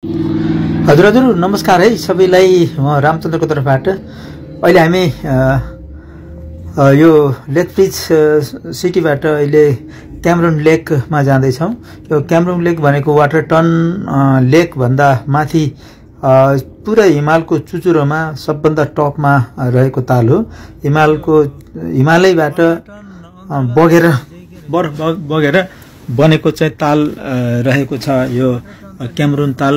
हजुर नमस्कार है सबैलाई। म रामचन्द्रको तर्फबाट अहिले हामी यो लेथब्रिज सिटीबाट अहिले क्यामरुन लेकमा जाँदैछौँ। यो क्यामरुन लेक भनेको वाटरटन लेक भन्दा माथि पुरै हिमालको चुचुरोमा सबभन्दा टपमा रहेको ताल हो। हिमालयबाट बगेर बर्फ बगेर बनेको चाहिँ ताल रहेको छ यो क्यामरुन ताल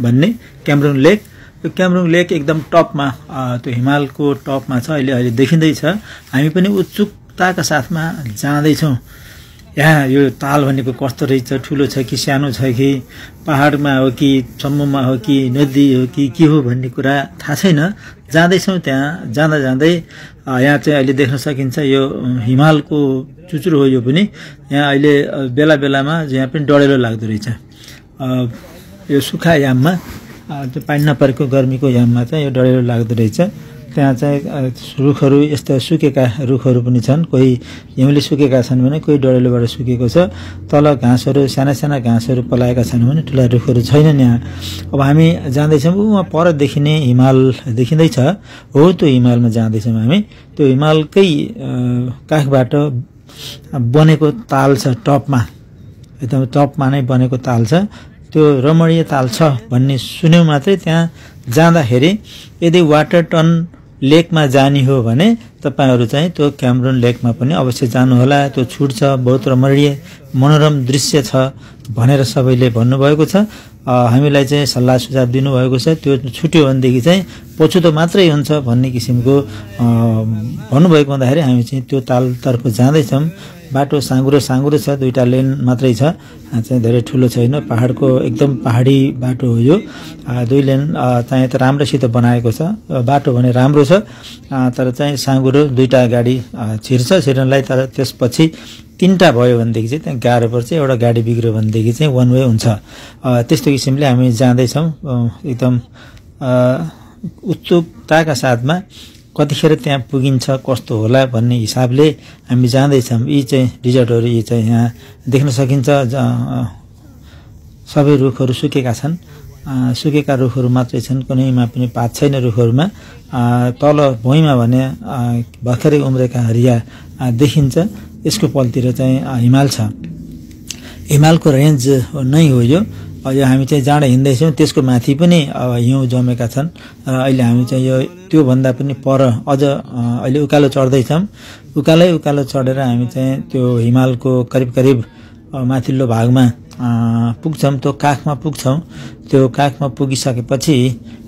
भन्ने क्यामरुन लेक। यो क्यामरुन लेक एकदम टपमा त्यो हिमालको टपमा छ। अहिले देखिँदैछ। हामी पनि उत्सुकताका साथमा जाँदैछौँ। यहाँ यो ताल भनेको कस्तो रहेछ, ठुलो छ कि सानो छ कि पहाडमा हो कि समूहमा हो कि नदी हो कि के हो भन्ने कुरा थाहा छैन। जाँदैछौँ। त्यहाँ जाँदा जाँदै यहाँ चाहिँ अहिले देख्न सकिन्छ यो हिमालको चुचुरो हो। यो पनि यहाँ अहिले बेला बेलामा यहाँ पनि डढेलो लाग्दो रहेछ। यो सुक्खा याममा त्यो पानी नपरेको गर्मीको याममा चाहिँ यो डढेलो लाग्दो रहेछ। त्यहाँ चाहिँ रुखहरू यस्ता सुकेका रुखहरू पनि छन्। कोही हिउँले सुकेका छन् भने कोही डढेलोबाट सुकेको छ। तल घाँसहरू साना साना घाँसहरू पलाएका छन् भने ठुला रुखहरू छैनन् यहाँ। अब हामी जाँदैछौँ। उहाँ पर देखिने हिमाल देखिँदैछ। हो त्यो हिमालमा जाँदैछौँ हामी। त्यो हिमालकै काखबाट बनेको ताल छ टपमा, एकदम टपमा नै बनेको ताल छ। त्यो रमणीय ताल छ भन्ने सुन्यौं मात्रै। त्यहाँ जाँदाखेरि यदि वाटरटन लेकमा जाने हो भने तपाईहरु चाहिँ त्यो क्यामरुन लेकमा पनि अवश्य जानुहोला। त्यो छुट्छ, बहुत रमणीय मनोरम दृश्य छ भनेर सबैले भन्नुभएको छ। हामीलाई चाहिँ सल्लाह सुझाव दिनुभएको छ। त्यो छुट्यो भनेदेखि चाहिँ पछुतो मात्रै हुन्छ भन्ने किसिमको भन्नुभएको हुँदाखेरि हामी चाहिँ त्यो तालतर्फ जाँदैछौँ। बाटो साँगुरो छ, दुईटा लेन मात्रै छ, चाहिँ धेरै ठुलो छैन। पहाडको एकदम पहाडी बाटो हो यो। दुई लेन चाहिँ त राम्रोसित बनाएको छ। बाटो भने राम्रो छ, तर चाहिँ साँगुरो, दुईटा गाडी छिर्नलाई। तर त्यसपछि तीनटा भयो भनेदेखि चाहिँ त्यहाँ गाह्रो पर्छ। एउटा गाडी बिग्रियो भनेदेखि चाहिँ वान वे हुन्छ। त्यस्तो किसिमले हामी जाँदैछौँ एकदम उत्सुकताका साथमा। कतिखेर त्यहाँ पुगिन्छ, कस्तो होला भन्ने हिसाबले हामी जाँदैछौँ। यी चाहिँ रिजर्टहरू यी चाहिँ यहाँ देख्न सकिन्छ। सबै रुखहरू सुकेका छन्। सुकेका रुखहरू मात्रै छन्, कुनैमा पनि पात छैन रुखहरूमा। तल भुइँमा भने भर्खरै उम्रेका हरिया देखिन्छ। यसको पलतिर चाहिँ हिमाल छ। हिमालको रेन्ज नै हो यो। यो हामी चाहिँ जाँड हिँड्दैछौँ। त्यसको माथि पनि हिउँ जमेका छन्। अहिले हामी चाहिँ यो त्यो भन्दा पनि पर अझ अहिले उकालो चढ्दैछौँ। उकालो चढेर हामी चाहिँ त्यो हिमालको करिब माथिल्लो भागमा पुग्छौँ। त्यो काखमा पुग्छौँ। त्यो काखमा पुगिसकेपछि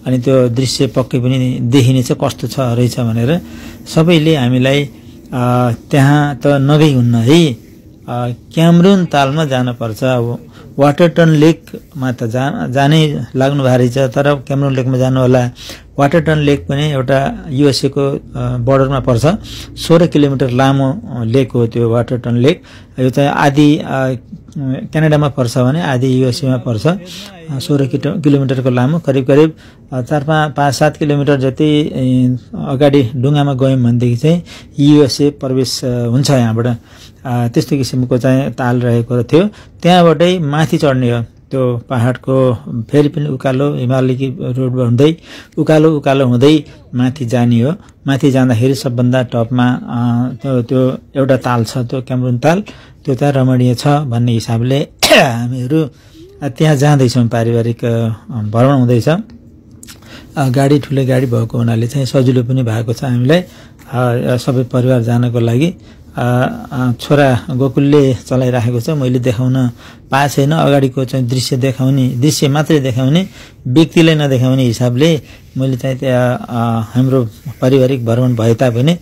अनि त्यो दृश्य पक्कै पनि देखिनेछ कस्तो छ रहेछ भनेर। सबैले हामीलाई त्यहाँ त नगई हुन्न है, क्यामरुन तालमा जानुपर्छ। अब वाटरटन लेकमा त जानै लाग्नु भएको रहेछ, तर क्यामरुन लेकमा जानु होला। वाटरटन लेक पनि एउटा युएसए को बर्डरमा पर्छ। 16 किलोमिटर लामो लेक हो त्यो वाटरटन लेक। यो चाहिँ आधी क्यानाडामा पर्छ भने आधी युएसए मा पर्छ। 16 किलोमिटरको लामो, करिब 4-5-7 किलोमिटर जति अगाडि डुङ्गामा गयौँ भनेदेखि चाहिँ युएसए प्रवेश हुन्छ यहाँबाट। त्यस्तो किसिमको चाहिँ ताल रहेको थियो। त्यहाँबाटै माथि चढ्ने हो। त्यो पहाडको फेरि पनि उकालो हिमालकी रोड हुँदै उकालो हुँदै माथि जाने हो। माथि जाँदाखेरि सबभन्दा टपमा त्यो एउटा ताल छ, त्यो क्यामरुन ताल। त्यो त रमणीय छ भन्ने हिसाबले हामीहरू त्यहाँ जाँदैछौँ। पारिवारिक भ्रमण हुँदैछ। गाडी ठुलो गाडी भएको हुनाले चाहिँ सजिलो पनि भएको छ हामीलाई सबै परिवार जानको लागि। छोरा गोकुलले चलाइराखेको छ। मैले देखाउन पाएको छैन। अगाडिको चाहिँ दृश्य मात्रै देखाउने, व्यक्तिलाई नदेखाउने हिसाबले मैले चाहिँ त्यहाँ हाम्रो पारिवारिक भ्रमण भए तापनि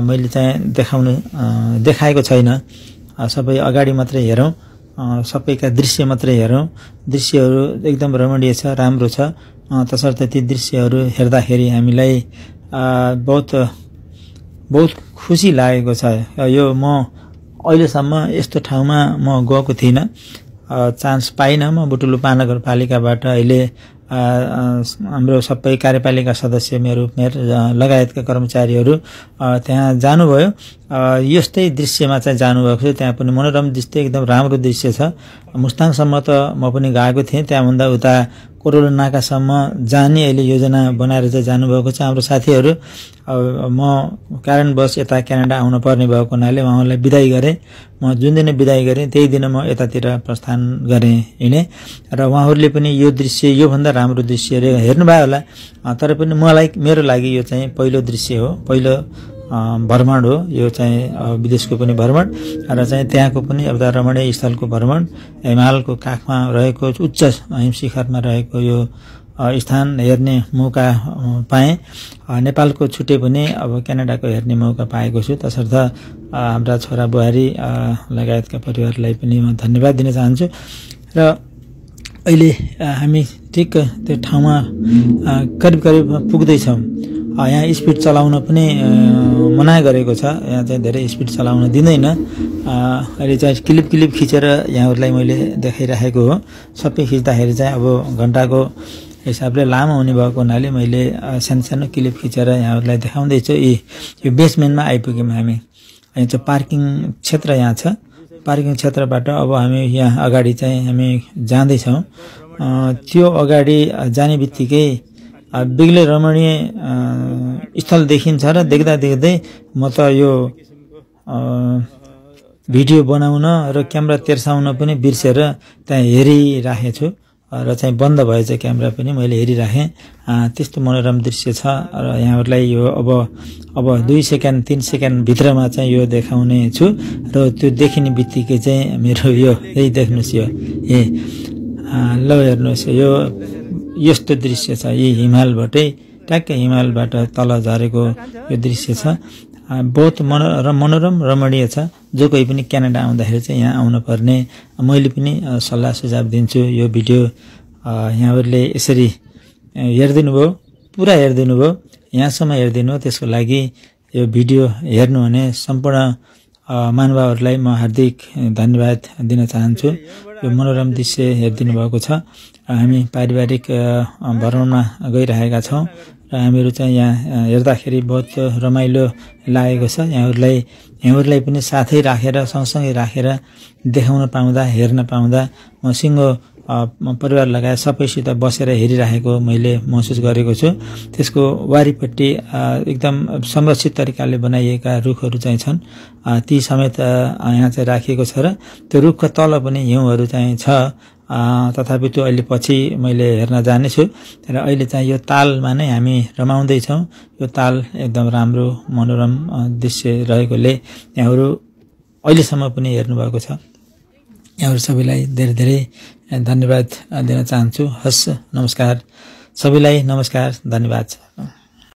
मैले चाहिँ देखाएको छैन। सबै अगाडि मात्रै हेरौँ, सबैका दृश्य मात्रै हेरौँ। दृश्यहरू एकदम रमणीय छ, राम्रो छ। तसर्थ ती दृश्यहरू हेर्दाखेरि हामीलाई बहुत खुसी लागेको छ। यो म अहिलेसम्म यस्तो ठाउँमा म गएको थिइनँ, चान्स पाइनँ। म बुटुलु महानगरपालिकाबाट अहिले हाम्रो सबै कार्यपालिका सदस्य मेयर लगायतका कर्मचारीहरू त्यहाँ जानुभयो। यस्तै दृश्यमा चाहिँ जानुभएको छ। त्यहाँ पनि मनोरम दृश्य, एकदम राम्रो दृश्य छ। मुस्ताङसम्म त म पनि गएको थिएँ, त्यहाँभन्दा उता कोरोला नाकासम्म जाने अहिले योजना बनाएर चाहिँ जानुभएको छ हाम्रो साथीहरू। म कारणवश यता क्यानाडा आउन पर्ने भएको हुनाले उहाँलाई बिदाई गरेँ। म जुन दिन बिदाई गरेँ त्यही दिन म यतातिर प्रस्थान गरेँ हिँडेँ र उहाँहरूले पनि यो दृश्य योभन्दा राम्रो दृश्य हेर्नुभयो होला। तर पनि मलाई मेरो लागि यो चाहिँ पहिलो दृश्य हो, पहिलो भ्रमण हो। यो चाहिँ विदेशको पनि भ्रमण र चाहिँ त्यहाँको पनि एउटा रमणीय स्थलको भ्रमण, हिमालको काखमा रहेको उच्च हिमशिखरमा रहेको यो स्थान हेर्ने मौका पाएँ। नेपालको छुट्टै पनि अब क्यानाडाको हेर्ने मौका पाएको छु। तसर्थ हाम्रा छोरा बुहारी लगायतका परिवारलाई पनि म धन्यवाद दिन चाहन्छु। र अहिले हामी ठिक त्यो ठाउँमा करिब पुग्दैछौँ। यहाँ स्पिड चलाउन पनि मना गरेको छ। यहाँ चाहिँ धेरै स्पिड चलाउन दिँदैन। अहिले चाहिँ क्लिप खिचेर यहाँहरूलाई मैले देखाइराखेको हो। सबै खिच्दाखेरि चाहिँ अब घन्टाको हिसाबले लामो हुने भएको हुनाले मैले सानो क्लिप खिचेर यहाँहरूलाई देखाउँदैछु। यो बेसमेन्टमा आइपुग्यौँ हामी। यहाँ चाहिँ पार्किङ क्षेत्र यहाँ छ। पार्किङ क्षेत्रबाट अब हामी यहाँ अगाडि चाहिँ हामी जाँदैछौँ। त्यो अगाडि जाने बित्तिकै बेग्लै रमणीय स्थल देखिन्छ र देख्दा म त यो भिडियो बनाउन र क्यामेरा तेर्साउन पनि बिर्सेर त्यहाँ हेरिराखेछु र चाहिँ बन्द भएछ क्यामेरा पनि, मैले हेरिराखेँ। त्यस्तो मनोरम दृश्य छ र यहाँहरूलाई यो अब 2 सेकेन्ड 3 सेकेन्ड भित्रमा चाहिँ यो देखाउने छु र त्यो देखिने बित्तिकै चाहिँ मेरो यही देख्नुहोस् यो ल हेर्नुहोस् यो यस्तो दृश्य छ। यी हिमालबाटै ट्याक्कै हिमालबाट तल झरेको यो दृश्य छ। बहुत मनोरम रमणीय छ। जो कोही पनि क्यानाडा आउँदाखेरि चाहिँ यहाँ आउन पर्ने मैले पनि सल्लाह सुझाव दिन्छु। यो भिडियो यहाँहरूले यसरी हेरिदिनु भयो, पुरा हेरिदिनु भयो, यहाँसम्म हेरिदिनु हो, त्यसको लागि यो भिडियो हेर्नुहुने सम्पूर्ण महानुभावहरूलाई म हार्दिक धन्यवाद दिन चाहन्छु। यो मनोरम दृश्य हेरिदिनु भएको छ। हामी पारिवारिक भ्रमणमा गइरहेका छौँ र हामीहरू चाहिँ यहाँ हेर्दाखेरि बहुत रमाइलो लागेको छ। यहाँहरूलाई पनि साथै राखेर सँगसँगै राखेर देखाउन पाउँदा, हेर्न पाउँदा म सिङ्गो परिवार लगायत सबैसित बसेर हेरिरहेको मैले महसुस गरेको छु। त्यसको वारिपट्टि एकदम संरक्षित तरिकाले बनाइएका रुखहरू चाहिँ छन्। ती समेत यहाँ चाहिँ राखिएको छ र त्यो रुखको तल पनि हिउँहरू चाहिँ छ। तथापि त्यो अहिले पछि मैले हेर्न जानेछु र अहिले चाहिँ यो तालमा नै हामी रमाउँदैछौँ। यो ताल एकदम राम्रो मनोरम दृश्य रहेकोले यहाँहरू अहिलेसम्म पनि हेर्नुभएको छ। यहाँहरू सबैलाई धेरै धेरै धन्यवाद दिन चाहन्छु। हस्, नमस्कार सबैलाई, नमस्कार, धन्यवाद छ।